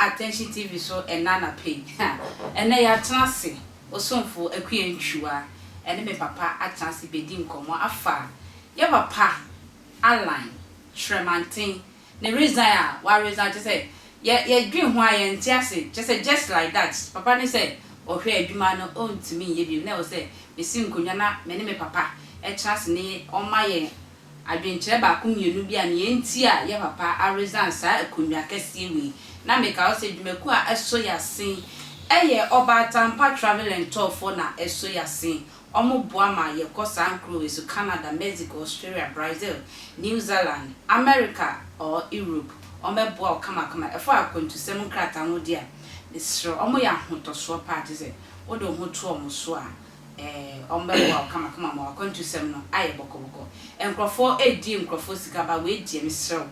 Attention TV so ɛnnɛ anapa yi. Ha, ɛnnɛ yɛatena ase, Osomfo Akua Ntwiwa ɛne me papa atena ase bedi nkɔmmɔ afa yɛ papa Allan Kyerɛmanten ne resign a wa resign, kyerɛ sɛ yɛ yɛdwen ho a yɛnte ase, kyerɛ sɛ just like that papa ne sɛ ɔhwɛ adwuma no ɔntumi nyɛ bio, na ɛwɔ sɛ mesi nkonnwa na me ne me papa ɛtena ase ne ɔma yɛn adwenkyerɛ baako mmienu bi a nea enti a yɛ papa a resign saa akonnwa kɛseɛ wei. Na meka wo sɛ dwumakuo a ɛsɔ yɛ asen ɛyɛ Ɔbaatampa Travel and Tour foɔ na ɛsɔ yɛ asen. Ɔmo boa ma yɛkɔ saa nkuro wei so, Canada, Mexico, Australia, Brazil, New Zealand, America or Europe. Ɔmo bɛboa wo kamakama. Ɛfa akwantusɛm nkrataa ho deɛ a, mesrɛ wo, ɔmo yɛ ahotɔsoɔ paa, kyerɛ sɛ wode wo ho to ɔmo so a, ɛɛ ɔmo bɛboa wo kamakama ma w'akwantusɛm no ayɛ bɔkɔbɔkɔ. Nkorɔfoɔ redi nkorɔfoɔ sika but wei deɛ mesrɛ wo,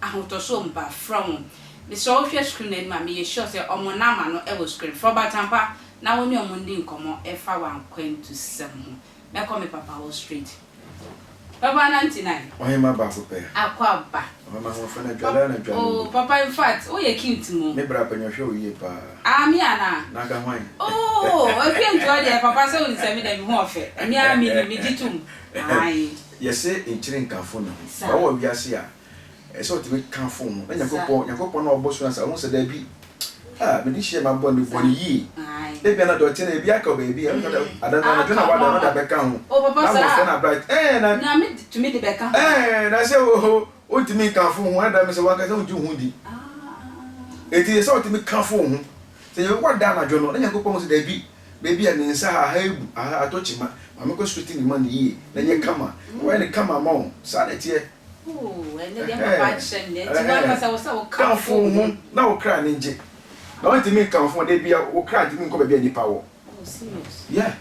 ahotɔsoɔ mu paa, frɛ wɔn. Mesrɛ wo wohwɛ screen no anim a, meyɛ sure sɛ ɔmo number no wɔ screen. Frɛ Ɔbatampa na wo ne ɔmo ndi nkɔmmɔ ɛfa w'akwantusɛm ho. Mɛkɔ me papa hɔ straight. Papa 99. Ɔhemma baako pɛ. Akɔ aba. Ɔhemma ahoɔfɛ no adwale na adwale Oh o. papa infact wo yɛ cute mo. Me bra panyin ɔhwɛ wo yie paa. Ah me anaa? Na anka hwan? Oh Akua Ntoa deɛ papa sɛ wonim sɛ me deɛ me ho ɔfɛ. Me ara menim megye tom. Ae. Yɛse nkyere nkamfo ne ho. Saa. Ba wɔ wiase a Ɛsɛ sɛ ɔtumi kamfo wo ho. Na Nyankopɔn, Nyankopɔn na ɔbɔ soro ne asase, ɔhu sɛ daabi, ah, mede hyia mabɔ ne bɔ ne yie. Ebia na deɛ ɔte no, ebi aka wɔ baabi, ɛno na ada no anadwo na wada, na ɔde abɛka ho. Na mmɔfra na bright, ɛɛ na. Nyame tumi de bɛka ho. Ɛɛ na sɛ o, wontumi nkamfo wo ho, ɛna da mi sɛ wankasa wongye wo ho ndi. Enti ɛsɛ sɛ ɔtumi kamfo wo ho. Sɛ wada anadwo no, na Nyankopɔn hu sɛ daabi, baabi a ne nsa ha, aha abu, aha atɔ kyima, ma menkɔ straighten ne ma no yie, na ɛnyɛ kama. Na wayɛ no kama ama wo. Saa na ɛteɛ. Kamfo wo ho na wo kra ani ngye. Na wontumi nkamfo wo da bia wo kra ntumi nkɔ baabi a nipa wɔ. Yeah.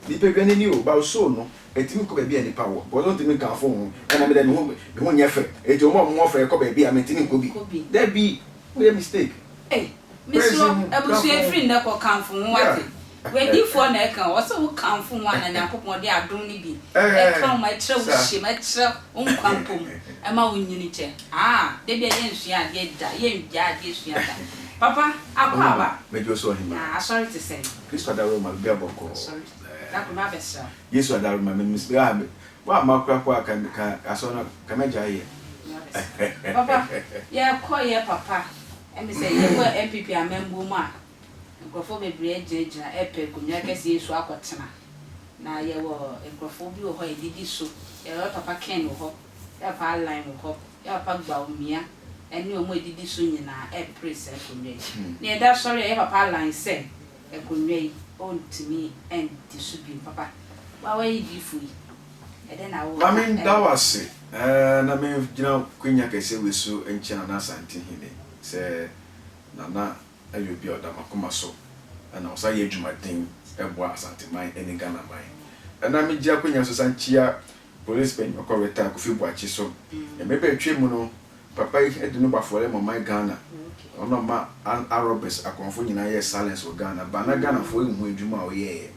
Nipadua no ni o, but wo soul no ɛntumi nkɔ baabi a nipa wɔ. Because wontumi nkamfo wo ho. Ɛna me dɛ me ho me ho nyɛ fɛ. Enti wɔn a wɔn ho fɛ kɔ baabi a mentumi nkɔ bi. Dabi, woyɛ mistake. Ei mesrɛ wo abusua ɛfiri nnɛ kɔ kamfo ho wate. W'adiyifoɔ na ɛka o, ɔse wo kamfo ho a na Nyankopɔn de adom no bi ɛka wo ma ɛtrɛ wo hyɛ mu, ɛtrɛ wo nkwa mpo mu, ɛma wo nyini kyɛ. Aa, da bia yɛnsua adeɛ da, yɛngyaa adeɛ sua da. Papa, akɔ aba? Megye wo so ɔhemaa. Na asɔre te sɛn? Kristo adaworoma, biribiara bɔkɔɔ. Asɔre, da koro mabɛsra wo. Yesu adaworoma, me, me, ah, me, woamma koraa po a, ka, ka asɔre no, ka mɛgyae yɛ. Mabɛsra wo. Papa, yɛkɔ yɛ papa, ɛme sɛ yɛkɔ NPP amambuo mu a, Nkurɔfoɔ bebree agyinagyina repɛ akonnwa kɛseɛ yi so akɔtena. Na yɛwɔ nkurɔfoɔ bi wɔ hɔ a yɛdidi so. Yɛwɔ Papa Ken wɔ hɔ, yɛ Papa Allan wɔ hɔ, yɛ Papa Bawumia ne wɔn a ɛdidi so nyinaa repere saa akonnwa yi. Na yɛda sɔre a, yɛ Papa Allan sɛ akonnwa yi ɔntumi ndi so bio. Papa, wo a woayɛ diifoɔ yi, ɛdɛn na Ma woreka? menda wo ase na mengyina kwanya kɛseɛ wei so nkyia Nana Asantehene sɛ Nana yɛ obi a ɔda m'akoma so na ɔsan yɛ adwumaden boa Asanteman ne Ghanaman. Ɛna megye akwanya so san kyia Police panyin ɔkɔ retire Kofi Boakye so. Mmerɛ bi a atwa mu no, papa yi de no bɔ afɔre ma ɔman Ghana. Ɔno na ɔma arobes akɔmfo nyinaa yɛɛ silence wɔ Ghana. But na Ghanafoɔ nhu adwuma a ɔyɛeɛ.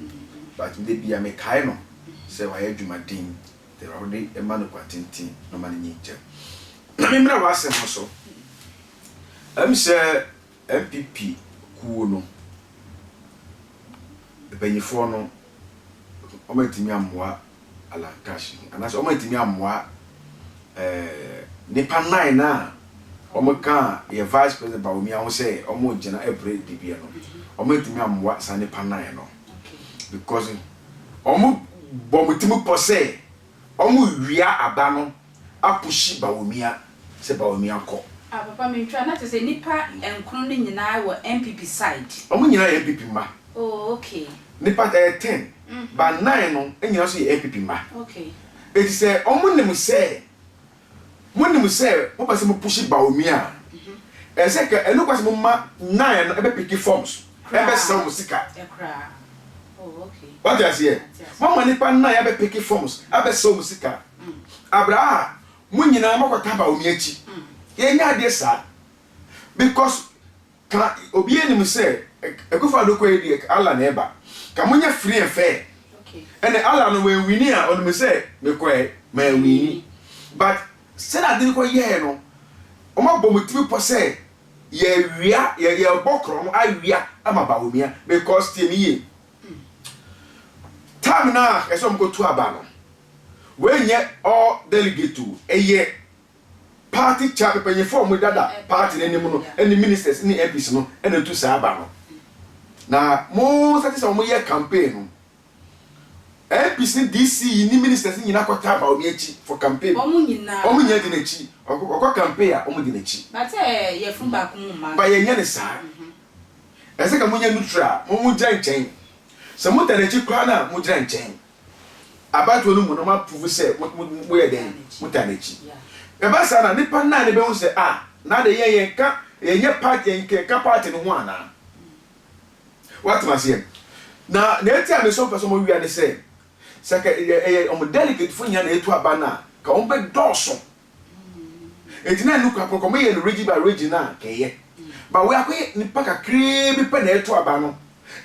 But da biara mekae no sɛ wayɛ adwumaden. Nti Awurade mma no kwa tenten na ɔma no nyin nkyɛ. Na memmra w'asɛm no so. Ɛm sɛ NPP kuo no mpaninfoɔ no wɔn antumi ammoa Alan Cash ho anaasɛ wɔn antumi ammoa ɛɛ nipa nine no a wɔn kaa yɛ vice president Bawumia ho sɛ wɔn gyina ɛpere dibea no, wɔn antumi ammoa saa nipa nine no because wɔn bɔ wɔn ti mu pɔ sɛ wɔn wia aba no apushi Bawumia sɛ Bawumia kɔ. Ah papa mentwa na kyerɛ sɛ nnipa nkron no nyinaa wɔ NPP side. Wɔn nyinaa yɛ NPP mma. Oh okay. Nnipa ɛyɛ ten but nine no nyinaa nso yɛ NPP mma. Okay. Eti sɛ wɔn nim sɛ mo nim sɛ mo pɛ sɛ mo pushi Bawumia a, ɛsɛ sɛ nka ɛno kwa sɛ mo ma nine no ɛbɛ piki forms ɛbɛ srɛ wɔn sika. Koraa. Oh okay. Wate aseɛ? Mate aseɛ. Mo ama nnipa nine abɛ piki forms abɛ srɛ wɔn sika. Abra a mo nyinaa moakɔtaa Bawumia akyi. Yɛnyɛ adeɛ saa because ka obiara nim sɛ Akufo Addo kɔ yi deɛ Allah na ɛba. Ka monyɛ free and fair. Ɛnɛ Allah no wanwini a ɔnim sɛ mekɔɛ manwini. But sɛdeɛ ade no kɔ yɛɛ no, wɔabɔ mo tiri pɔ sɛ. Yɛwia, yɛ yɛbɔ korɔn awia ama Bawumia because tie me yie. Time no a ɛsɛ wɔn kɔtu aba no, wei nyɛ all delegate o, ɛyɛ party chair mpanyinfoɔ a wɔn dada party no anim no ɛne ministers ne MPs no ɛna etu saa aba no. Na mo sɛ sɛ wɔn yɛ campaign no, MPs ne DC yi ne ministers nyinaa kɔtaa Bawumia akyi for campaign. Wɔn nyinaa. Wɔn nyinaa di n'akyi. Ɔkɔ campaign a, wɔn di n'akyi. But sɛ yɛfunu baako mu mma. Ba yɛnyɛ ne saa. Ɛsɛ ka monyɛ neutral, mo mo gyina nkyɛn. Sɛ mo da n'akyi koraa na mo gyina nkyɛn. Abatoɔ no mu no mo aprove sɛ mo mo mo yɛ dɛn, mo ta n'akyi. Ɛba saa na nipa naa ne bɛhu sɛ ah, na de yɛn yɛn ka yɛnyɛ party yɛn ka party no ho anaa. Woatem aseɛ? Na nea eti a me nso mpɛ sɛ wɔwia ne sɛ, sɛ ka ɛyɛ wɔn delegate fo nyinaa na etu aba no a, ka wɔn bɛ dɔɔso. Eti na ɛno kura kɔkɔ wɔyɛ no region by region a kɛyɛ. Ba wei akɔyɛ nipa kakraa bi pɛ na ɛto aba no.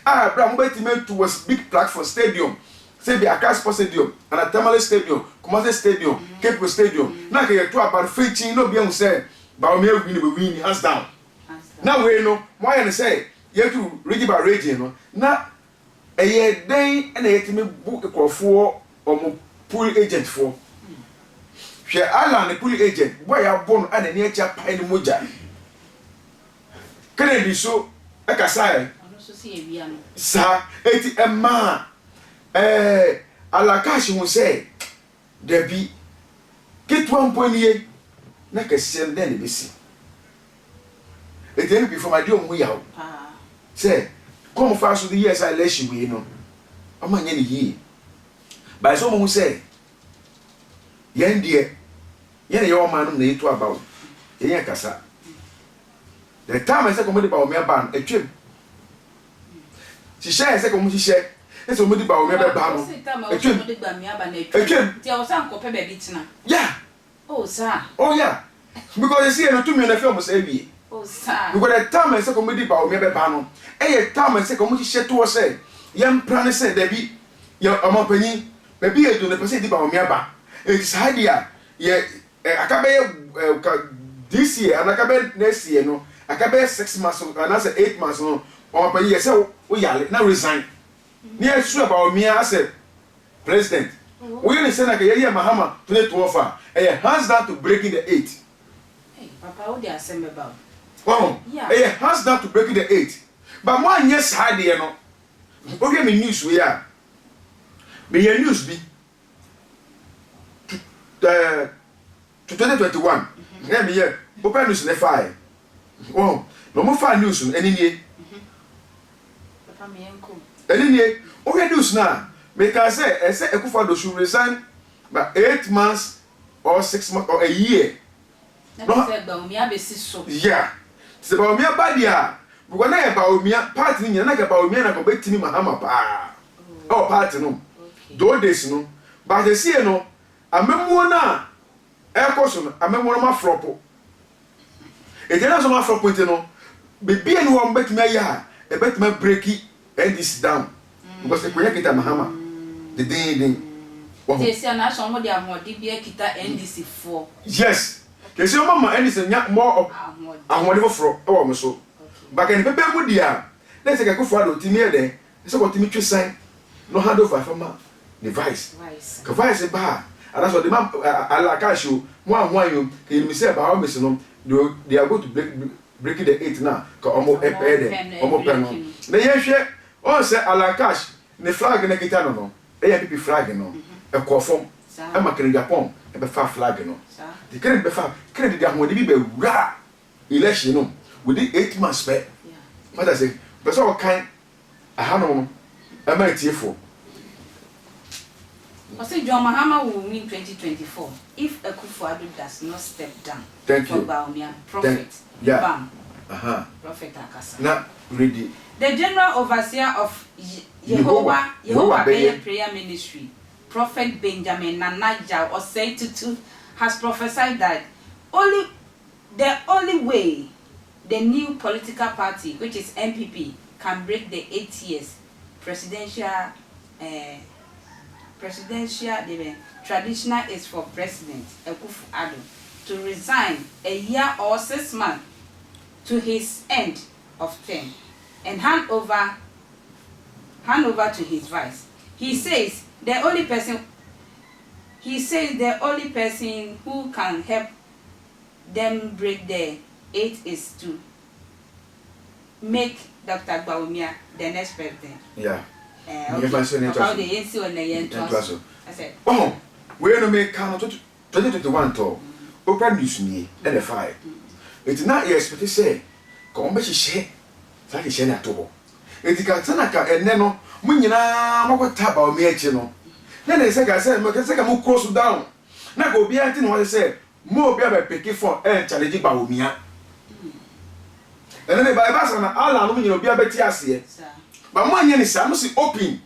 A bere a mobɛtumi atu wɔ big platform stadium, sɛ bi Accra Sports Stadium, ana Tamale Stadium, Kumasi Stadium, Cape Coast Stadium, na nka yɛto aba no finkyin na obi ahu sɛ Bawumia win, we win hands down. Na wei no, moayɛ no sɛ yɛtu region by region no, na ɛyɛ dɛn na yɛtumi bu nkurɔfoɔ wɔn poll agent foɔ? Hwɛ Alan ne poll agent, bo a yɛabɔ no a n'ani akyi apae ne mogya. Kennedy so ɛkasaeɛ. Saa, eti ɛmaa ɛɛ Alan Cash hu sɛ dabi, ketewa mpo nie, na kɛseɛ no dɛn na ɛbɛsi? Eti NPP fam adeɛ ɔmo yaw sɛ kwan ɔmo faa so de yɛɛ saa election wei no ɔmo anyɛ no yie. But sɛ ɔmo hu sɛ yɛn deɛ yɛn na yɛwɔ ɔman no mu na yɛtu aba o, yɛn yɛn kasa. The time ɛsɛ kɔmo de Bawumia ba no atwam. Hyehyɛ a ɛsɛ kɔmo hyehyɛ ɛsɛ ɔmo de Bawumia bɛba no atwam. Atwam. Nti ɛwɔ sɛ ankɔpɛ baabi tena. Yeah. Oh saa. Oh yeah. Because esi yɛ no tumi no afi ɔmo sɛ awie. Oh saa. Because the time ɛsɛ kɔmo de Bawumia bɛba no ɛyɛ time ɛsɛ kɔmo hyehyɛ toɔ sɛ yɛn pra ne sɛ dabi yɛ ɔmanpanyin baabi yɛ du no pɛ sɛ yɛde Bawumia ba. Eti saa deɛ a yɛ ɛ aka bɛyɛ ɛ ka this year anaa aka bɛyɛ next year no aka bɛyɛ 6 months anaasɛ 8 months no, ɔmanpanyin yɛ sɛ wo yale na resign ne yɛ sua Bawumia asɛ president. Woyɛ ne sɛ na ka yɛyɛ Mahama 2012 a, ɛyɛ hands down to breaking the eight. Hey, papa, wo de asɛm bɛba o. Wɔn ɛyɛ hands down to breaking the eight, but mo anyɛ saa deɛ no. Wohwɛ me news wei a, meyɛ news bi to to 2021 na meyɛ open news ne fae wɔn na wɔn fa news no ɛni nie. Papa, me yɛn kɔ. Ɛni nie. Wohwɛ news no a, meka sɛ ɛsɛ Akufo-Addo should resign by 8 months or 6 months or a year. Na kyerɛ sɛ Bawumia bɛsi so. Yeah, sɛ Bawumia ba deɛ a, because na yɛ Bawumia party no nyina na ka Bawumia na ka ɔbɛtumi Mahama paa ɛwɔ party no those days no. But sesie no, amammuo no a ɛkɔ so no, amammuo no ma flop. Eti ɛna nso ma flop nti no, biribi a ni hɔ a wɔbɛtumi ayɛ a ɛbɛtumi abreak NDC down because ekonya kita Mahama dedenden wɔho. Nti esi a na ahyɛ wɔn de ahoɔden bi akita NDC foɔ. Yes, kɛse wɔn ama NDC nya more of ahoɔden. Ahoɔden foforɔ ɛwɔ wɔn so. Baka nipa bɛn mu di a na ɛsɛ kɛkɛ Akufo-Addo tumi yɛ dɛ sɛ wɔtumi twe san no hand over fama ne vice. Vice. Ka vice ba a, anaasɛ ɔde ma Alan Cash o, mo ahoan o, ka yɛnim sɛ by all means no they are going to break the eight na ka ɔmo ɛpɛ dɛ ɔmo pɛ no. Na yɛhwɛ ɔn sɛ Alan Cash ne flag no kita no, ɛyɛ NPP flag no ɛkɔɔ fam ɛma Kennedy Agyapong ɛbɛfa flag no. Nti Kennedy bɛfa, Kennedy de ahoɔden bi bɛwura election no within 8 months pɛ. Wata sɛ pɛ sɛ ɔkan ahanom no ɛma etiefoɔ. Ɔsɛ John Mahama will win 2024 if Akufo-Addo does not step down Thank for you. Bawumia. Prophet. Yeah. Bam. Prophet akasa. Na ready. The General Overseer of Yehovah Yehovah Yehovah Beye. Beye Prayer Ministry, Prophet Benjamin Nana Yaw Osei Tutu, has prophesied that only the only way the new political party, which is NPP, can break the 8 years presidential traditional is for President Akufo-Addo to resign a year or 6 months. to his end of term and hand over hand over to his vice. He says the only person he says the only person who can help them break the eight is to make Doctor Bawumia the next president. Yeah. Eh, okay. Papa, wo de yɛn si wɔ na yɛn to so. Ɛsɛ. Ɔhɔn, wei no meka no 2021 tɔ Oprah News nie ɛna ɛfaeɛ. Nti na yɛ expect sɛ ka wɔn bɛhyehyɛ saa hyehyɛ no ato hɔ. Nti ka sɛ na ka ɛnɛ no mo nyinaa moakɔta Bawumia akyi no, na ɛne sɛ ka sɛ sɛ ka mo close down na ka obiara nte ne ho ase sɛ mo obiara bɛ peke phone ɛn challenge Bawumia. Ɛno ne ba ɛba saa na Allah nom nyina obiara bɛte aseɛ. But mo anyɛ ne saa, mo se open.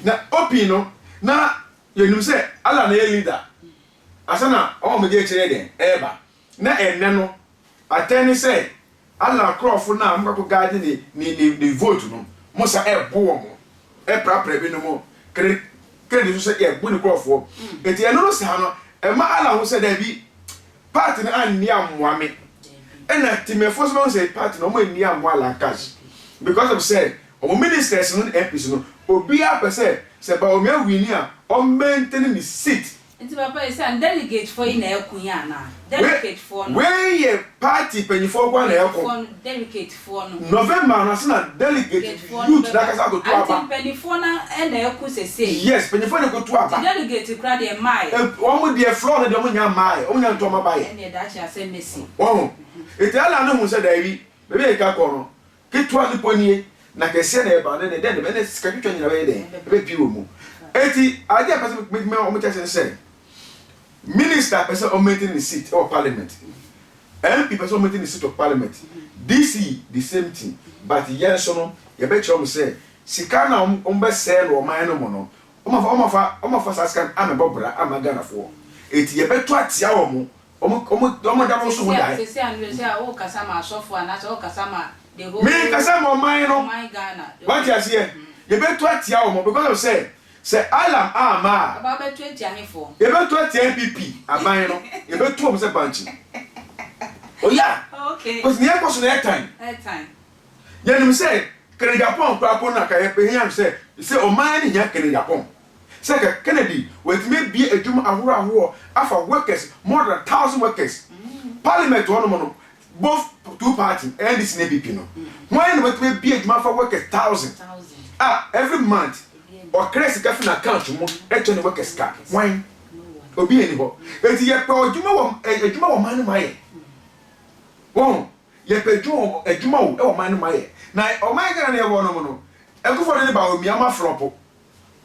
Na open no na yɛnim sɛ Allah na ɛyɛ leader. Ansa na wɔn a wɔdi akyire yɛ dɛn ɛreba. Na ɛnnɛ no atɛn ne sɛ Allah nkorɔfo no a wɔkɔ akɔ guide ne ne ne ne vote no mo sa ɛbo wɔn, ɛprapra binom, kere kere nso sɛ yɛbo ne nkorɔfoɔ. Enti ɛno no saa no ɛma Allah hu sɛ daabi Party no anni ammoa me ɛna Temefoɔ nso bɛhu sɛ party no wɔn anni ammoa Lancash because of sɛ wɔn ministers no ne MPs no obiara pɛ sɛ sɛ Bawumia winni a ɔ maintain ne seat. Nti papa yi sɛ delegate foɔ yi na ɛko yi anaa? Delegate foɔ no. Wei yɛ party panyinfoɔ nkoa na ɛko. Foɔ no delegate foɔ no. November no ase na delegate youth no ankasa akoto aba. Nti mpanyinfoɔ no na ɛko sesei. Yes, mpanyinfoɔ na ɛkoto aba. Nti delegate koraa deɛ mmaeɛ. Wɔn deɛ floor no deɛ wɔn nnya mmaeɛ, wɔn nnya nto wɔn aba yɛ. Ɛnneɛ daakye asɛm bɛsi. Wahu? Nti Allah no hu sɛ daabi, baabi a yɛka kɔ no, ketewa no mpo nie, na kɛseɛ na ɛba no, ɛnneɛ dɛn na ɛbɛyɛ, ɛnneɛ sika twitwa nyinaa bɛyɛ dɛn? Ɛbɛpue wɔ mu. Enti adeɛ a mepɛ sɛ mema wɔn te aseɛ ne sɛ, Minister pɛ sɛ ɔ maintain ne seat wɔ parliament, MP pɛ sɛ ɔ maintain ne seat wɔ parliament, DC the same thing, but yɛn nso no yɛbɛkyerɛ wɔn sɛ sika no a wɔn bɛsɛɛ no wɔ ɔman no mu no, wɔn afa wɔn afa wɔn afa saa sika no amɛbɔ bra amma Ghanafoɔ, enti yɛbɛto atia wɔn, wɔn wɔn wɔn da no nso ho dae. Sisi a no sɛ a wokasa ma asɔfo anaasɛ wokasa ma the whole. Menkasa ma ɔman no, Ɔman Ghana. wate aseɛ, yɛbɛto atia wɔn because of sɛ Sɛ Alarm amma a. Aba abɛto atia hefoɔ? Yɛbɛto atia NPP aban no, yɛbɛtu wɔn sɛ bankye. Oya! Okay. Because nea ɛkɔ so no ɛtan. Ɛtan. Yɛnim sɛ Kennedy Aponn koraa po no anka yɛhia no sɛ, sɛ ɔman no hia Kennedy Aponn. Sɛ anka Kennedy watumi abue adwuma ahorow ahoroɔ afa workers more than thousand workers. Parliament hɔnom no, both two party, NDC ne NPP no, hwan na watumi abue adwuma afa workers thousand a every month Ɔkra sika fi n'account mu kyɛ ne workers ka. Hwan? Obi nni hɔ. Enti yɛpɛ adwuma wɔ adwuma wɔ man no mu ayɛ. Wɔn yɛpɛ adwuma wɔ adwuma o wɔ man no mu ayɛ. Na ɔman Ghana no yɛwɔ no mu no, Akufo-Addo ne Bawumia wɔn aflɔpo.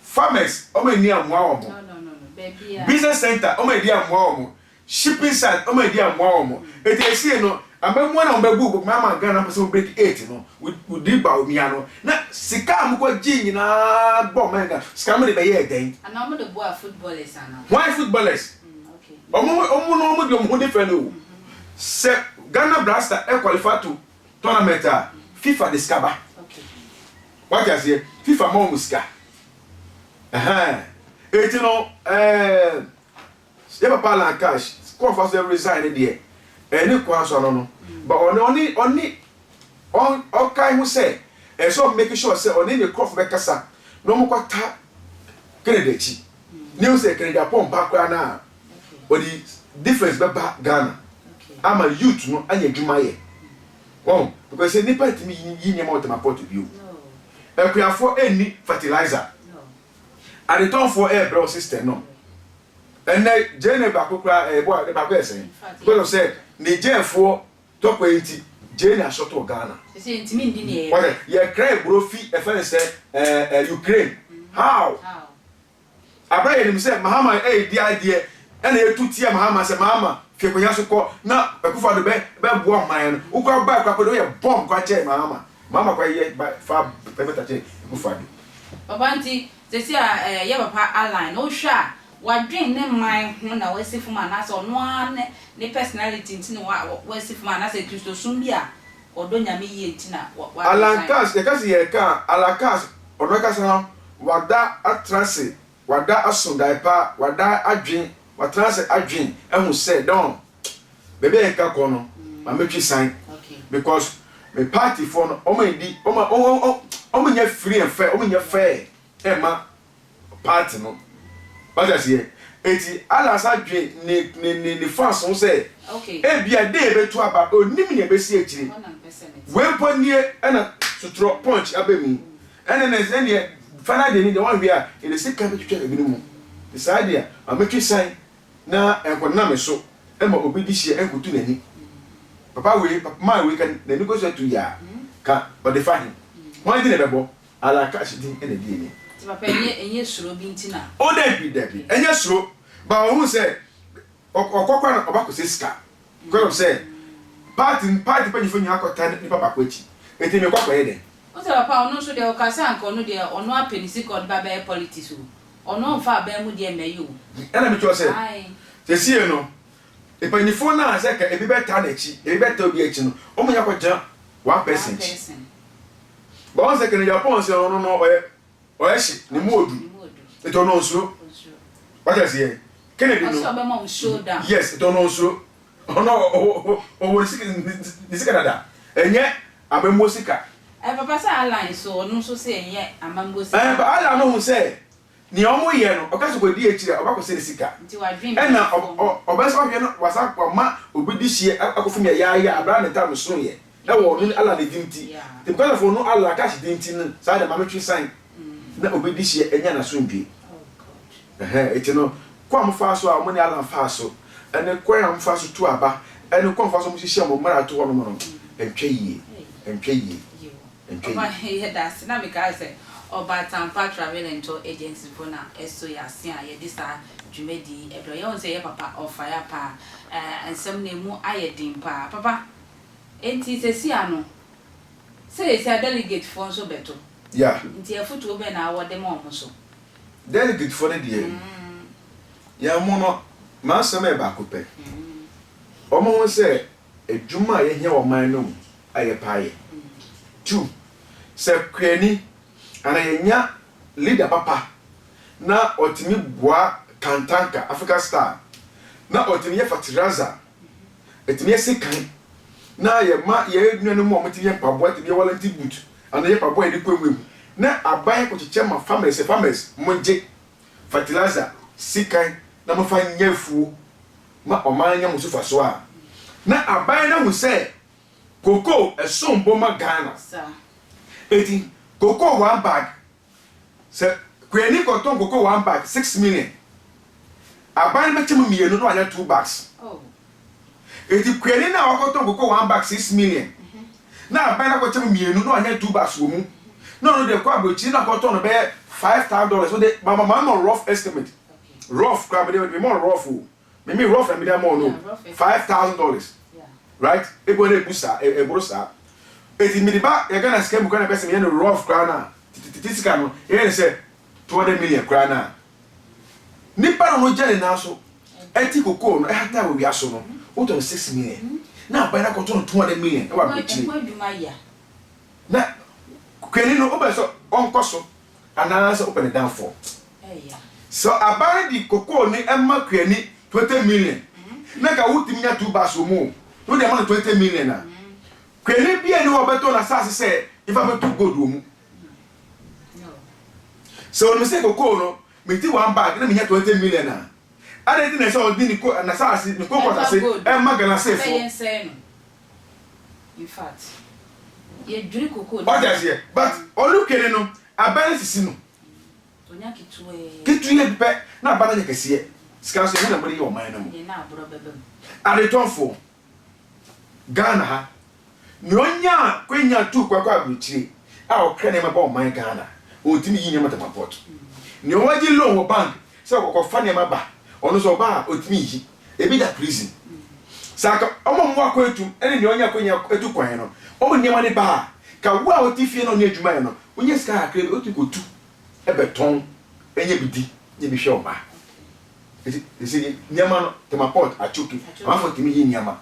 Farmers wɔn anni ammoa wɔn. Business center wɔn anni ammoa wɔn. Shipping site ɔmo adi amoa wɔn eti esie no amammuo na wɔn bɛ gu bokuma ama Ghana mpɛ sɛ wɔn break eight no with di Bawumia no na sika a wɔn kɔ gye nyinaa bɔ ɔman Ghana sika no wɔn de bɛ yɛɛ dɛn. Anaa wɔn de boa footballers anaa. Why footballers? Wɔn wɔn no wɔn de wɔn ho different o sɛ Ghana Blaster ɛ qualify to tournament a FIFA de sika ba wate aseɛ FIFA ma wɔn sika ɛhɛn eti no ɛɛ. Yɛ papa Alan Cash kwan ɔfa so resign no deɛ ɛne kwan so ano no but ɔne ɔne ɔne ɔn ɔkae ho sɛ ɛsɛ sɛ ɔ make sure sɛ ɔne ne nkorɔfo bɛkasa na ɔmo kɔ ta Kennedy akyi na ehu sɛ Kennedy Aponn ba koraa no a ɔde difference bɛba Ghana ama youth no anya adwuma ayɛ wɔn because sɛ nipa ntumi yi nneɛma wɔ Tema port bio akuafoɔ ɛnni fertilizer Adetɔnfoɔ ɛɛbrɛ wo sister no. Ɛnɛ gyeene baako koraa ɛɛbɔ a ne baako yɛ sɛn? Because of sɛ Nigerfoɔ tɔkwa yi nti gyeene asɔto wɔ Ghana. Sese yɛntumi ndi nea yɛpɛ. Wate yɛkra aburo fi ɛfɛ ne sɛ ɛɛ ɛɛ Ukraine. How? Abere a yɛnim sɛ Mahama ɛɛdi adeɛ ɛna yɛtu tia Mahama sɛ Mahama fi akonya so kɔ na Akufo Addo bɛ bɛboa ɔman no. Wokura bae koraa po de woyɛ bomb koraa kyɛn Mahama. Mahama koraa yɛ ba fa bɛta kyɛn Akufo Addo. Papa nti sɛsi a eh yɛ papa Allan no wohwɛ a wadwen ne man ho na wasi fom anaasɛ ɔno ara ne ne personality nti na wa wasi fom anaasɛ Kristosom bi a ɔdɔ Nyame yie nti na wa wa Allan resign. Cash yɛka sɛ yɛreka a Allan Cash ɔno ankasa no wada atra ase wada aso dae pa wada adwen watena ase adwen ahu sɛ dɔn baabi a yɛka kɔ no ma metwe san. Because me party foɔ no wɔn ndi wɔn wɔn wɔn nyɛ free and fair, wɔn nyɛ fair ɛma party no. Wate aseɛ? Eti Alan san dwen ne ne ne ne fans ho sɛ ebia day ebetu aba onim nea ebesi akyire. Wei mpo nie ɛna sotorɔ punch aba mu yi. Ɛne ne ɛneɛ final day no deɛ wanhwɛ a yɛde sika bɛtwitwa ebinom mu. Nti saa deɛ ma metwe san na ɛnkɔnena me so ma obi de hyia ɛnkɔtu n'ani. Papa wei man wei ka n'ani kɔ so atu yaa ka ɔde fa he? Hwan din na ɛbɛbɔ? Ala cash din na ɛdi anim. Nti papa ɛnyɛ ɛnyɛ suro bi nti na. Oh dabi dabi ɛnyɛ suro but ɔhu sɛ ɔkɔ koraa na ɔba kɔsɛ sika because of sɛ party party mpanyinfoɔ nyinaa akɔ taa nipa baako akyi nti mekɔ akɔyɛ dɛn. Wo sɛ papa ɔno nso deɛ ɔka sɛ anka ɔno deɛ ɔno apɛ ne sika ɔde ba bɛyɛ politics o ɔno ɔnfa aban mu deɛ mmɛyɛ o. Ɛna mekyerɛ wo sɛ sesie no mpanyinfoɔ no a sɛ ka ebi bɛtaa n'akyi ebi bɛtaa obi akyi no wɔn nyinaa akɔgyina one person akyi. But wɔn sɛ Kennedy Aponn sɛ ɔno no ɔyɛ ɔyɛ hye ne mu odu nti ɔno ɔnsuro wate aseɛ Kennedy no yes nti ɔno ɔnsuro ɔno ɔwɔ ne sika ne sika dada ɛnyɛ amammuo sika. Ɛ papa sɛ Alan so ɔno nso sɛ ɛnyɛ amammuo sika. Ɛ Alan no hu sɛ Nea wɔyɛ no, ɔka sɛ ɔkɔdi akyiri a, ɔbɛkɔsɛe ne sika. Ɛnna ɔbɛsan ahwɛ no, wasan wama obi de hyeɛ akɔfom yayaaya bere a ne ntam soeɛ wɔ ɔno ne Allah ne din nti. Nti because of ɔno Allah cash din nti no, saa deɛ ma metwe san na obi de hyeɛ anya n'asomdwoe. Ɛhɛn, enti no, kwan a wɔfaa so a wɔne Allah faa so, ɛne kwan a wɔfaa so tu aba, ɛne kwan a wɔfaa so wɔhyehyɛɛ wɔn mmara to hɔnom no, ɛntwa yie, ɛntwa yie. Ntwa Ɔba yi. Yɛda ase na mekae sɛ Ɔbaatanpa Travel and Tour Agency fo na ɛso yɛ ase a yɛde saa dwumadi yi brɛ wo. Yɛhu sɛ yɛ papa ɔfire paa. Ɛɛ nsɛm no emu ayɛ den paa. Papa, enti seesei ano, sɛ seesei a delegate foɔ nso bɛto. Yeah. Nti afutuo bɛn na wɔ de ma wɔn nso? Delegate foɔ no deɛ, yɛn mo no, m'asɛm yɛ baako pɛ. Wɔn ho sɛ adwuma a yɛhia wɔ ɔman no mu a yɛpɛ ayɛ. Tu, sɛ kuani anaa yɛnya leader papa na ɔtumi boa Kantanka, Africa Star, na ɔtumi yɛ fertilizer, ɛtumi yɛ sekan, na yɛma yɛn nuanom a wɔtumi yɛ mpaboa tumi yɛ wellington boot anaa yɛ mpaboa a yɛde kɔ nwura mu, na aban akɔkyekyɛ ma farmers sɛ farmers mongye fertilizer, sekan na momfa nyɛ afuo ma ɔman nya mu so fasoɔ a, na aban no ahu sɛ Cocoa ɛsom bo ma Ghana. Enti cocoa one bag sɛ kuani kɔtɔn cocoa one bag 6 million aban no bɛkyɛ mu mmienu na wanya two bags. Enti kuani no a wakɔtɔn cocoa one bag 6 million na aban no akɔkyɛ mu mmienu na wanya two bags wɔ mu na ɔno deɛ kɔ aburokyiri na akɔtɔn no bɛyɛ $5,000. Wode ma ma ma rough estimate, rough koraa mede me ma rough o. Me me rough na mede ama ɔno $5,000, right? Ebi wɔ na ebu saa, ɛboro saa. Eti mede ba yɛ Ghana sika mu koraa na ɛbɛsɛ meyɛ no rough koraa na tete sika no yɛyɛ no sɛ 200 million koraa na nipa no no gya ne nan so ɛte kokoo no ɛhata wɔ wia so no, wotɔ no 6 million na aban no akɔtɔ no 200 million ɛwɔ aburokyire na kwani no wobɛ sɛ ɔnkɔ so anaasɛ wopɛ ne downfall. Sɛ aban no de kokoo no ma kuani 20 million na nka wotumi nya two bags wɔ mu o, na wode ama no 20 million a, kuani biara nni hɔ a ɔbɛtɔn n'asase sɛ mfa bɛto gold wɔ mu. Sɛ onim sɛ kokoo no meti one bag na menya 20 million a, adɛn nti na ɛsɛ ɔde ne ko n'asase ne kokoo asase ɛma galamseyfoɔ? Wate aseɛ? But ɔno kuani no, aban no sisi no. Ketewa bi pɛ na aba no nyɛ kɛseɛ. Sika nso ɛhe na mode yɛ ɔman no mu? Adetɔnfoɔ, Ghana ha, nea ɔnyaa kwanya tuu kwan kɔ aburokyire a ɔkra nneɛma ba ɔman Ghana, ɔntumi yi nneɛma Tema port. Nea ɔgye loan wɔ bank sɛ ɔkɔfa nneɛma ba, ɔno nso ɔba a ɔntumi nyi. Ebi da prison. Sɛ anka wɔn a wɔwɔ akwantu ne nea ɔnya akwanya atu kwan no, wɔn nneɛma no ba a, ka wo a wote fie na ɔnyɛ adwuma yɛ no, wonya sika kakra bi, wotumi kɔtu bɛtɔn nya bi di, nya bi hwɛ wo mma. Nti sɛ nneɛma no, Tema port atwoki, amanfoɔ tumi yi nneɛma.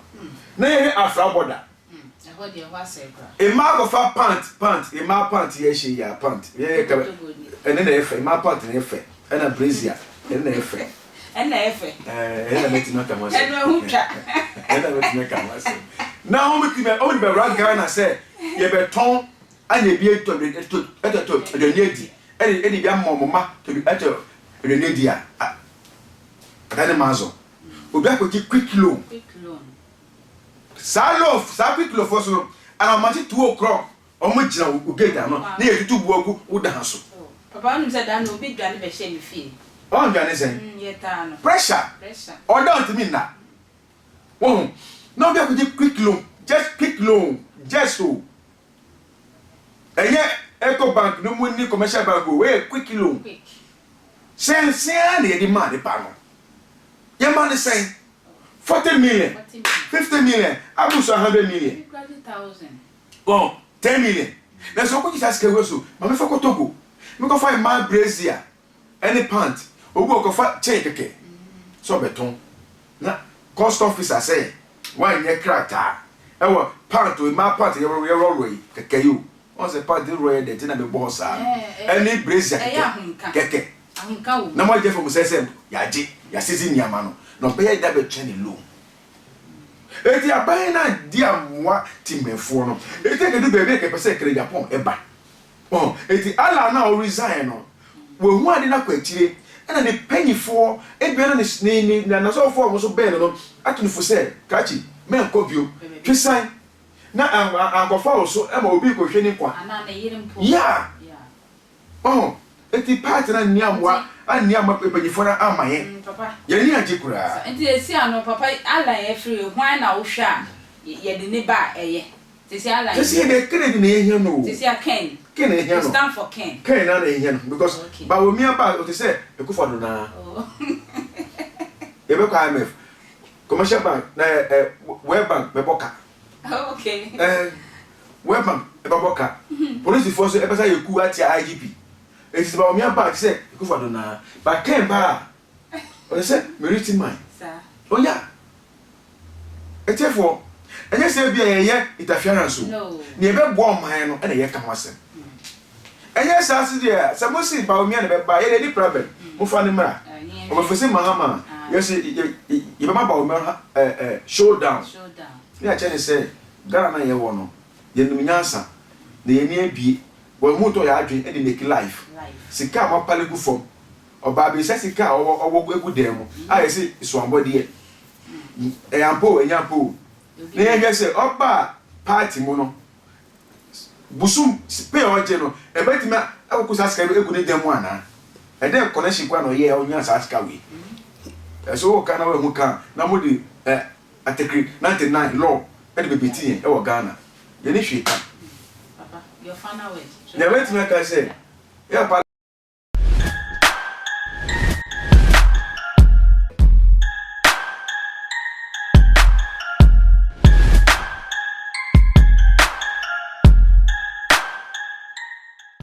Na yɛhwɛ Afra border. Mmaa kɔfa pant, pant, mmaa pant yɛ hyɛ yi a, pant, yɛ kɛ, ɛne na ɛyɛ fɛ, mmaa pant na ɛyɛ fɛ, ɛna brazier, ɛne na ɛyɛ fɛ. Ɛna ɛyɛ fɛ. Ɛɛ, ɛna mɛtumi aka ho asɛm. Ɛno ɛho twa. Ɛna mɛtumi aka ho asɛm. Na wɔn ti bɛ wɔn de bɛwura Ghana sɛ yɛbɛtɔn anya bi atɔ atɔ aduane adi ɛde ɛde bi ama wɔn mma tɔ bi atɔ aduane adi a ada ne maa zɔ obi akɔgye quick loan. Quick loan. Saa loan saa quick loan foɔ so no anamakye 2 o'clock wɔn gyina wo gate ano na yɛtutu bu agu wo dan so. Oh. Papa, wonim sɛ da no obi dwane bɛhyɛ me fie. Ɔndwane sɛn? Yɛtaa no. Pressure. Pressure. Ɔda ntumi nna wɔn na obi akɔgye quick loan, just quick loan, just o ɛnyɛ Eco Bank no mu ni, Commercial Bank o, wɔyɛ quick loan. Quick. Sɛnsɛn na yɛde maa nipa no, yɛma ne sɛn? 40 million, 40 million. 50 million, abuso 100 million. Obi kura 2,000. Wɔn 10 million na sɛ ɔkɔgye saa sika wei so, maame fa kɔ Togo mekɔfa mmaa brassiere ɛne pant, obi ɔkɔfa chain kɛkɛ sɛ ɔbɛtɔn na custom officer sɛ wanyɛ krataa ɛwɔ pant o, mmaa pant yɛrɔrɔ yi kɛkɛ yi o, wɔn sɛ pant rɔ yɛ dɛ ti na mebɔ hɔ saa no ɛne brassiere Ɛyɛ kɛkɛ ahomka. Kɛkɛ. Ahomka wɔ mu. Na mo agye fam sɛ yagye yasisi nneɛma no na ɔbɛyɛ da bɛtwɛn ne loan. Eti aban na di amoa tìmɛfoɔ no, eti ekedu baabi a kɛpɛ sɛ kɛrɛ Japan ɛba ɔn. Eti Alan na ɔresign no, wɔn ade na kɔ akyire ɛna ne panyinfoɔ ebien no ne ne ne n'asɔfoɔ a wɔn nso bɛn no no ato ne fo sɛ krakye mɛnkɔ bio, twisan na ankɔfa wɔ so ɛma obi kɔhwɛ ne nkwa. Anaa ne yere mpo. Yeah. Yeah. Ɔn, eti party na nni amoa anni ama mpanyinfoɔ no ama yɛn. Papa. Yɛn ni agye koraa. Nti esi ano, papa, Alan efiri hwan na wohwɛ a yɛde ne ba a ɛyɛ sisi Alan? Sisi yɛ de Kennedy na yɛhia no o. Sisi a Ken. Ken na yɛhia You no. stand for Ken. Ken na yɛhia no because Bawumia ba o te sɛ Akufo-Addo naa. Oh. Yɛbɛkɔ IMF, Commercial Bank na ɛ ɛ World Bank bɛbɔ ka. World Bank ɛbɛbɔ ka, polisifoɔ nso ɛbɛsa yɛ ku atia IGP. Eti sɛ Bawumia ba te sɛ Akufo-Addo naa, but Ken ba a ɔte sɛ Meriti man. Saa. Oya, etiefoɔ, ɛnyɛ sɛ ebi a yɛyɛ interference o. No. Nea ɛbɛboa ɔman no ɛna yɛka ho asɛm. Ɛnyɛ saa so deɛ, sɛ mo si Bawumia na bɛba, yɛde ani problem mofa ne mmra. Ɔbɛfɛsɛ Mahama Ah. yɛsɛ yɛbɛma Bawumia ha ɛ ɛ showdown. Showdown. Ne akyɛ ne sɛ Ghana na yɛwɔ no, yɛnum nyansa na yɛni abie wɔn mu tɔ yɛ adwene ɛde make life. Life. Sika a moapale gu fam, ɔbaa bɛsa sika a ɔwɔ ɔwɔ egu dan mu a yɛsɛ suambɔdeɛ, ɛyɛ ampa o, ɛnyɛ ampa o, na yɛhwɛ sɛ ɔbaa party mu no, busum pay a ɔgye no ɛbɛtumi akɔkɔ saa sika no egu ne dan mu anaa ɛdɛn connection kora na ɔyɛ a ɔnya saa sika wei. Ɛsɛ wɔ ka na wɔahu ka na mo de ɛ article 99 law ɛde bebeti yɛn ɛwɔ Ghana, yɛne hwee ka. Papa, your final word. Nea mɛtumi aka sɛ yɛ papa.